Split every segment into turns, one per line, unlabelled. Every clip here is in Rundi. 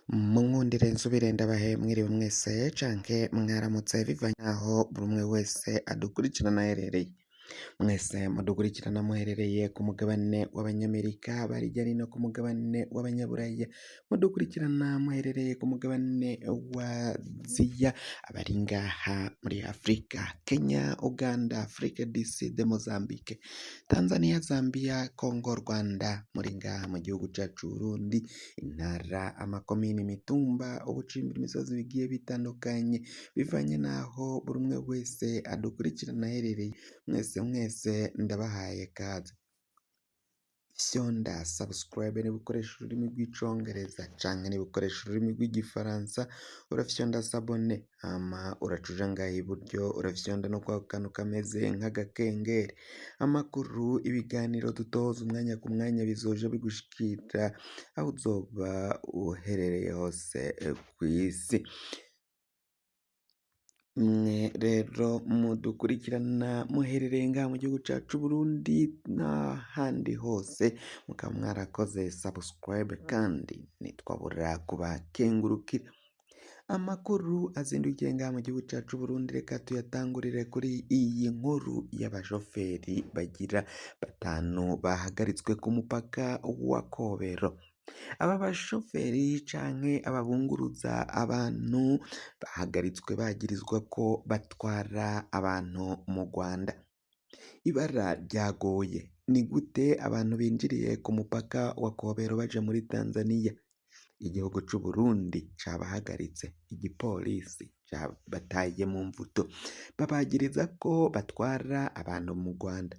Munkundire nsubire ndabahe mwiriwe mwese canke mwaramutse bivanye naho buri umwe wese adukurikirana aherereye. Mwese mudukurikirana muherereye ku mugabane w'abanyamerika, bari hirya no hino ku mugabane w'abanyaburaya, mudukurikirana muherereye ku mugabane wa Aziya, abari ngaha muri Afrika, Kenya, Uganda, Afrique du Sud, Mozambique, Tanzania, Zambia, Congo, Rwanda, muri ngaha mu gihugu cacu c'Uburundi, intara, amakomine, imitumba, ubucimbiri, imisozi bigiye bitandukanye, bivanye n'aho buri umwe wese adukurikirana aherereye, mwese mwese ndabahaye kaze. Fyonda subscribe niba ukoresha ururimi rw'icongereza canke niba ukoresha ururimi rw'igifaransa urafyonda s'abonner, hama uraca uja ngaha iburyo urafyonda no kwako kantu kameze nk'agakengeri. Amakuru, ibiganiro dutoza umwanya ku mwanya bizoja bigushikira aho uzoba uherereye hose kw'isi. Mwe rero mudukurikirana muherereye ngaha mu gihugu cacu c'Uburundi n'ahandi hose, mukaba mwarakoze subscribe kandi ntitwabura kubakengurukira. Amakuru azindukiye ngaha mu gihugu cacu c'Uburundi reka tuyatangurire kuri iyi nkuru y'abashoferi bagira batanu bahagaritswe ku mupaka wa Kobero. Aba bashoferi canke ababunguruza abantu bahagaritswe bagirizwa ko batwara abantu mu Rwanda. Ibara ryaguye, ni gute abantu binjiriye ku mupaka wa Kobero baja muri Tanzaniya? Igihugu c'Uburundi cabahagaritse, igipolisi cabataye mu mvuto, babagiriza ko batwara abantu mu Rwanda.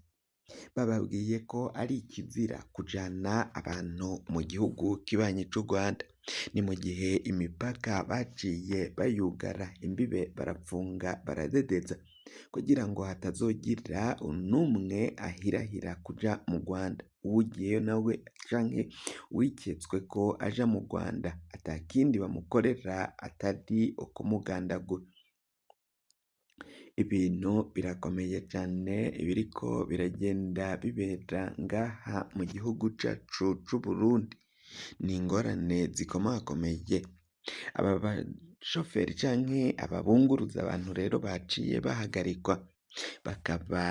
Bababwiye ko ari ikizira kujana abantu mu gihugu kibanyi c'u Rwanda. Ni mu gihe imipaka baciye bayugara, imbibe barapfunga baradedeza kugira ngo hatazogira n'umwe ahirahira kuja mu Rwanda. Uwugiyeyo nawe canke uwiketswe ko aja mu Rwanda atakindi bamukorera atari ukumugandagura. Ibintu birakomeye cane ibiriko biragenda bibera ngaha mu gihugu cacu c'Uburundi. Ni ingorane zikomakomeye. Aba bashoferi canke ababunguruza abantu rero baciye bahagarikwa, bakaba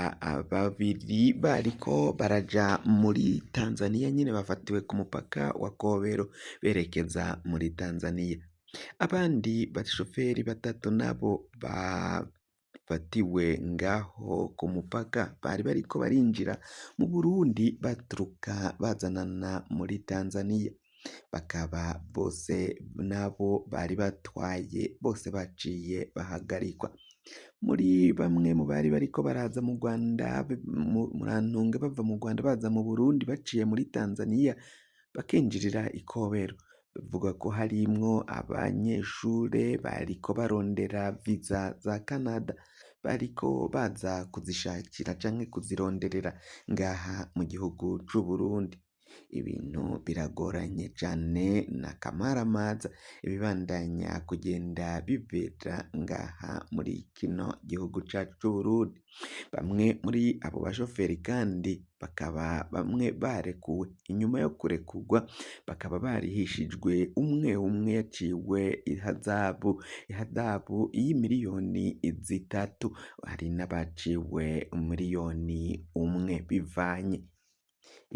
babiri bariko baraja muri Tanzaniya nyene bafatiwe ku mupaka wa Kobero berekeza muri Tanzaniya. Abandi bashoferi batatu nabo bafatiwe ngaho ku mupaka bari bariko barinjira mu Burundi baturuka bazanana muri Tanzaniya. Bakaba bose nabo bari batwaye bose baciye bahagarikwa. Muri bamwe mu bari bariko baraza mu Rwanda, murantunga bava mu Rwanda baza mu Burundi baciye muri Tanzaniya bakinjirira i Kobero. Bavuga ko harimwo abanyeshure bariko barondera viza za Canada, bariko baza kuzishakira canke kuzironderera ngaha mu gihugu c'Uburundi. Ibintu biragoranye cane n'akamaramaza ibibandanya kugenda bibera ngaha muri kino gihugu cacu c'Uburundi. Bamwe muri abo bashoferi kandi bakaba bamwe barekuwe, inyuma yo kurekurwa bakaba barihishijwe umwe umwe yaciwe ihadabu y'imiriyoni 3, hari n'abaciwe 1 miliyoni bivanye.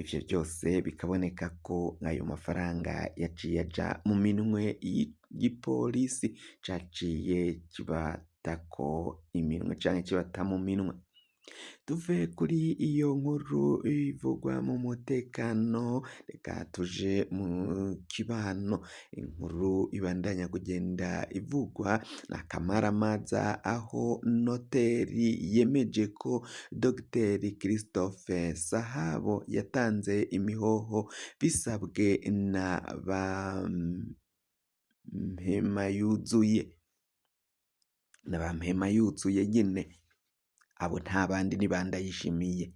Ivyo vyose bikaboneka ko ayo mafaranga yaciye aja mu minwe y'igipolisi caciye kibatako iminwe canke kibata mu minwe. Tuve kuri iyo nkuru ivugwa mu mutekano, reka tuje mu kibano. Inkuru ibandanya kugenda ivugwa n'akamaramaza aho noteri yemeje ko Dogiteri Christophe Sahabo yatanze imihoho bisabwe na ba Mpema yuzuye, na ba Mpema yuzuye nyene. Abo nta bandi ni ba Ndayishimiye.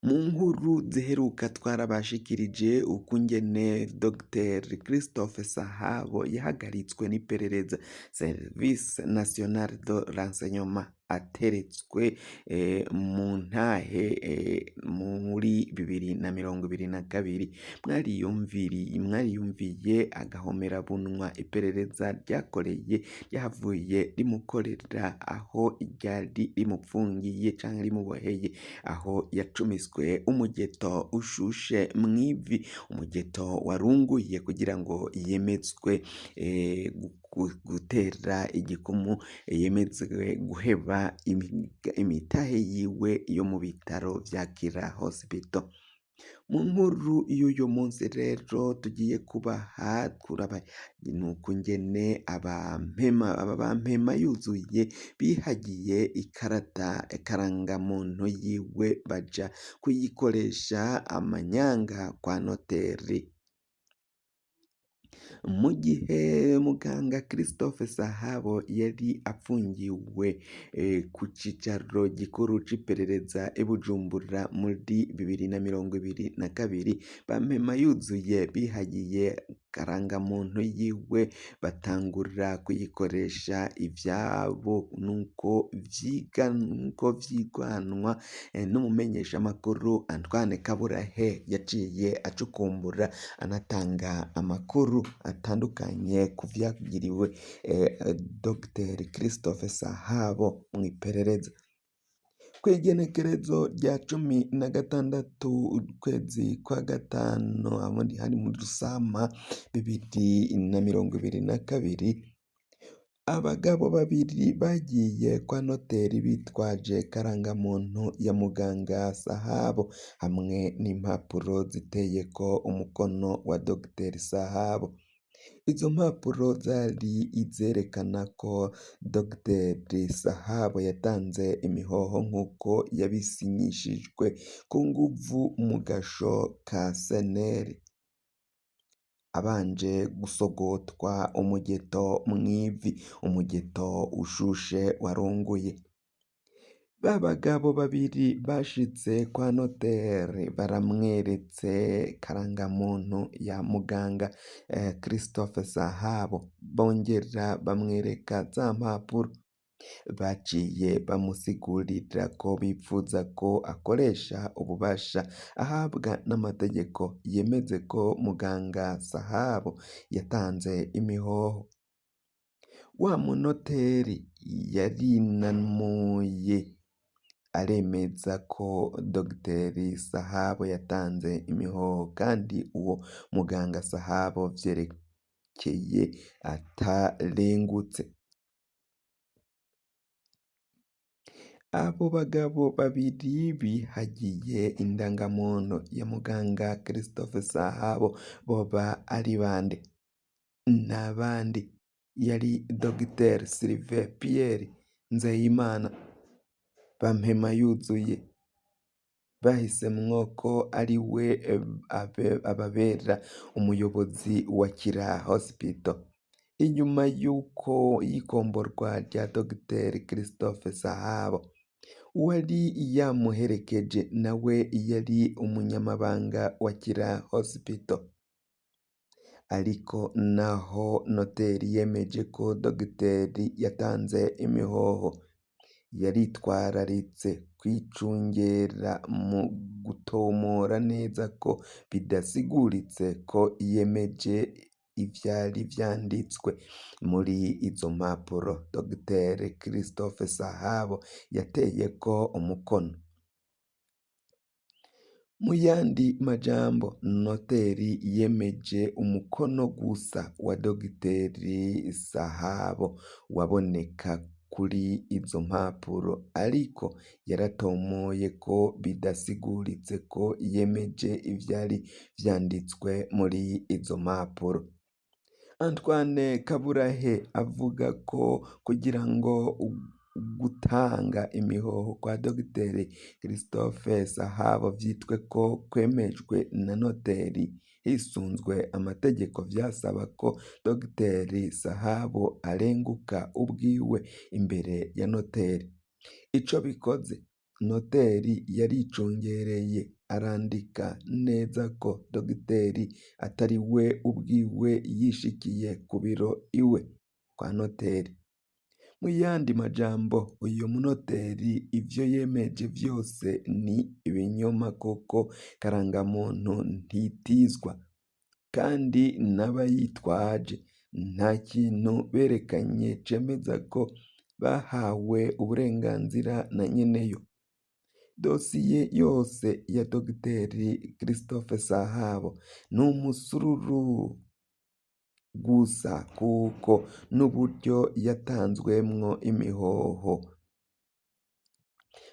Mu nkuru ziheruka twarabashikirije ukungene Dr Christophe Sahabo yahagaritswe n'iperereza Service National de Renseignement ateretswe mu ntahe muri 2022. Mwariyumviye agahomerabunwa iperereza ryakoreye ryahavuye rimukorera aho ryari rimupfungiye canke rimuboheye, aho yacumiswe umugeto ushushe mw'ivi, umugeto warunguye kugira ngo yemezwe gutera igikumu, yemezwe guheba imitahe yiwe yo mu bitaro vya Kira Hospital. Mu nkuru y'uyu munsi rero tugiye kubaha kuraba nukungene aba bampema yuzuye bihagiye ikarata karangamuntu yiwe baja kuyikoresha amanyanga kwa noteri. Mu gihe muganga Christophe Sahabo yari apfungiwe ku cicaro gikuru c'iperereza i Bujumbura muri 2022, bampema yuzuye bihagiye karangamuntu yiwe batangura kuyikoresha ivyabo nuko vyiganwa n'umumenyeshamakuru Antoine Kaburahe yaciye acukumbura anatanga amakuru atandukanye ku vyagiriwe Dr Christophe Sahabo mw'iperereza. Kw'igenekerezo rya 16 ukwezi kwa gatanu hari muri Rusama 2022, abagabo babiri bagiye kwa noteri bitwaje karangamuntu ya muganga Sahabo hamwe n'impapuro ziteyeko umukono wa Dr Sahabo. Izo mpapuro zari izerekana ko Dr Sahabo yatanze imihoho nk'uko yabisinyishijwe ku nguvu mu gasho ka seneri, abanje gusogotwa umugeto mw'ivi, umugeto ushushe warunguye. Ba bagabo babiri bashitse kwa noteri baramweretse karangamuntu ya muganga Christophe Sahabo, bongera bamwereka za mpapuro. Baciye bamusigurira ko bipfuza ko akoresha ububasha ahabwa n'amategeko yemeze ko muganga Sahabo yatanze imihoho. Wa munoteri yarinamuye aremeza ko Dr Sahabo yatanze imihoho kandi uwo muganga Sahabo vyerekeye atarengutse. Abo bagabo babiri bihagiye indangamuntu ya muganga Christophe Sahabo boba ari bande? N'abandi yari Dr Sylvain Pierre Nzeyimana bampema yuzuye, bahisemwo ko ari we ababera umuyobozi wa Kira Hospital. Inyuma y'uko y'ikomborwa rya Dr Christophe Sahabo, uwari yamuherekeje nawe yari umunyamabanga wa Kira Hospital. Ariko naho noteri yemeje ko dogiteri yatanze imihoho, yaritwararitse kwicungera mu gutomora neza ko bidasiguritse ko yemeje ivyari vyanditswe muri izo mpapuro Dr Christophe Sahabo yateyeko umukono. Mu yandi majambo, noteri yemeje umukono gusa wa Dogiteri Sahabo waboneka kuri izo mpapuro, ariko yaratomoye ko bidasiguritse ko yemeje ivyari vyanditswe muri izo mpapuro. Antoine Kaburahe avuga ko kugira ngo gutanga imihoho kwa Dogiteri Christophe Sahabo vyitwe ko kwemejwe na noteri hisunzwe amategeko, vyasaba ko Dogiteri Sahabo arenguka ubwiwe imbere ya noteri. Ico bikoze, noteri yaricungereye. arandika neza ko dogiteri atari we ubwiwe yishikiye ku biro iwe kwa noteri. Mu yandi majambo, uyo munoteri ivyo yemeje vyose ni ibinyoma kuko karangamuntu ntitizwa, kandi n'abayitwaje nta kintu berekanye cemeza ko bahawe uburenganzira na nyeneyo. Dosiye yose ya dogiteri Christophe Sahabo ni umusururu gusa kuko n'uburyo yatanzwemwo imihoho.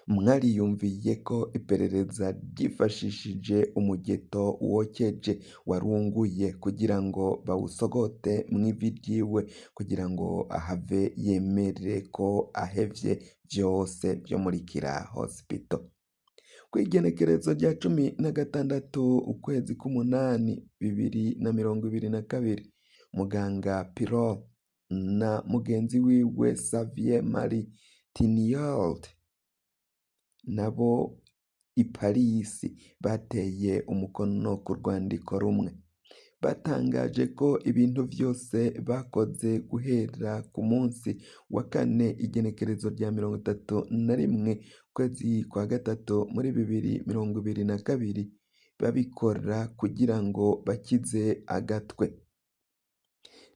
Mwariyumviye ko iperereza ryifashishije umugeto wokeje warunguye kugira ngo bawusogote mw'ivi ryiwe kugira ngo ahave yemere ko ahevye vyose vyo muri Kira Hospital. Kw'igenekerezo rya 16 ukwezi k'umunani 2022, muganga Pirot na mugenzi wiwe Xavier Marie Tiniald nabo i Paris bateye umukono ku rwandiko rumwe. Batangaje ko ibintu vyose bakoze guhera ku munsi wa kane igenekerezo rya 31 ukwezi kwa gatatu muri 2022 babikora kugira ngo bakize agatwe.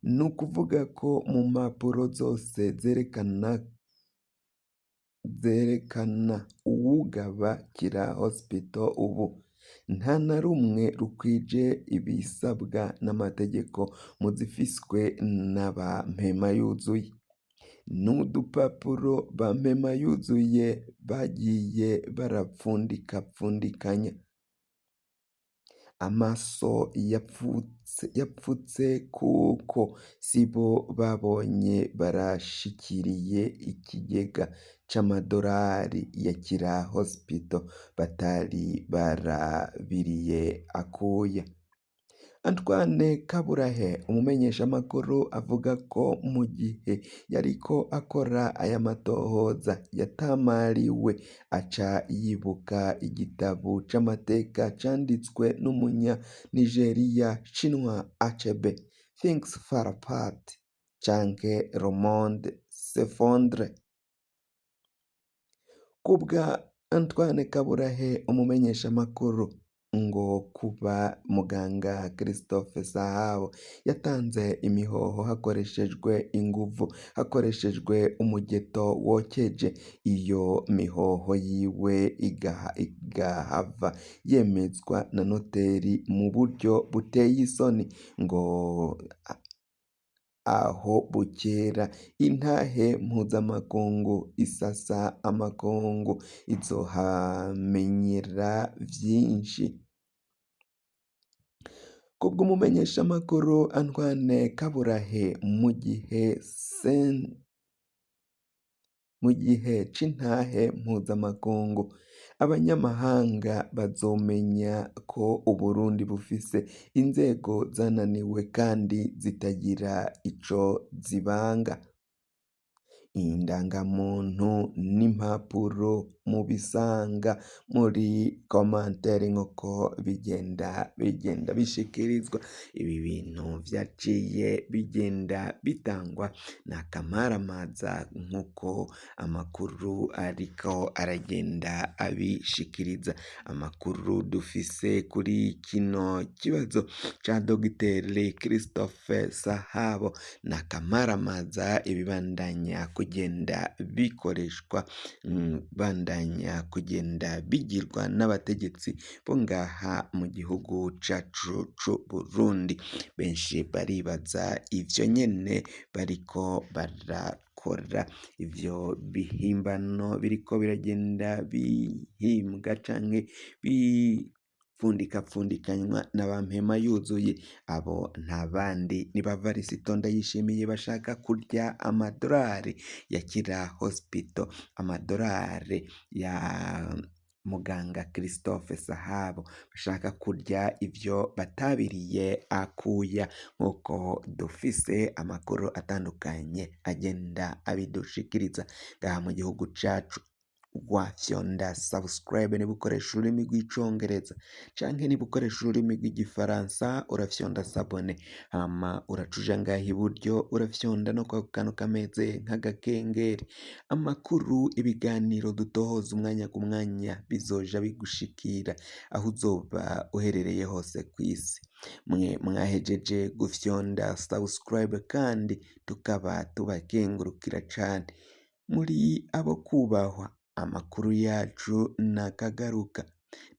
Ni ukuvuga ko mu mpapuro zose zerekana uwugaba Kira Hospital ubu, nta na rumwe rukwije ibisabwa n'amategeko mu zifiswe n'aba Mpema-yuzuye. N'udupapuro ba Mpema-yuzuye bagiye barapfundikapfundikanya. Amaso yapfutse kuko sibo babonye barashikiriye ikigega c'amadorari ya Kira Hospital batari barabiriye akuya. Antoine Kaburahe, umumenyeshamakuru, avuga ko mu gihe yariko akora aya matohoza yatamariwe aca yibuka igitabo c'amateka canditswe n'umunya Nigeria Chinua Achebe, Things Fall Apart canke Le Monde s'effondre. Kubwa Antoine Kaburahe, umumenyeshamakuru, ngo kuba muganga Christophe Sahabo yatanze imihoho hakoreshejwe inguvu, hakoreshejwe umugeto wokeje, iyo mihoho yiwe igahava yemezwa na noteri mu buryo buteye isoni, ngo aho bukera intahe mpuzamakungu isasa amakungu izohamenyera vyinshi. Kubw'umumenyeshamakuru Antoine Kaburahe, mu gihe c'intahe mpuzamakungu abanyamahanga bazomenya ko Uburundi bufise inzego zananiwe kandi zitagira ico zibanga. Indangamuntu n'impapuro mubisanga muri commentaire nk'uko bigenda bishikirizwa. Ibi bintu vyaciye bigenda bitangwa na kamaramaza nk'uko amakuru ariko aragenda abishikiriza. Amakuru dufise kuri kino kibazo ca Dogiteri Christophe Sahabo na kamaramaza, ibibandanya kugenda bikoreshwa, bandanya kugenda bigirwa n'abategetsi bo ngaha mu gihugu cacu c'Uburundi. Benshi baribaza ivyo nyene bariko barakora, ivyo bihimbano biriko biragenda bihimbwa canke bipfundikapfundikanywa na ba mpema yuzuye. Abo nta bandi ni ba Varisito Ndayishimiye bashaka kurya amadorari ya Kira Hospital, amadorari ya muganga Christophe Sahabo, bashaka kurya ivyo batabiriye akuya, nk'uko dufise amakuru atandukanye agenda abidushikiriza ngaha mu gihugu cacu. Wafyonda subscribe niba ukoresha ururimi rw'icongereza, canke niba ukoresha ururimi rw'igifaransa urafyonda s'abonner, hama uraca uja ngaha iburyo urafyonda no kwako kantu kameze nk'agakengeri. Amakuru, ibiganiro dutohoza umwanya ku mwanya bizoja bigushikira aho uzoba uherereye hose kw'isi. Mwe mwahejeje gufyonda subscribe kandi tukaba tubakengurukira cane, muri abo kubahwa. Amakuru yacu nakagaruka,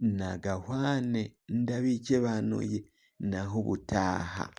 nagahwane, ndabikebanuye, naho ubutaha.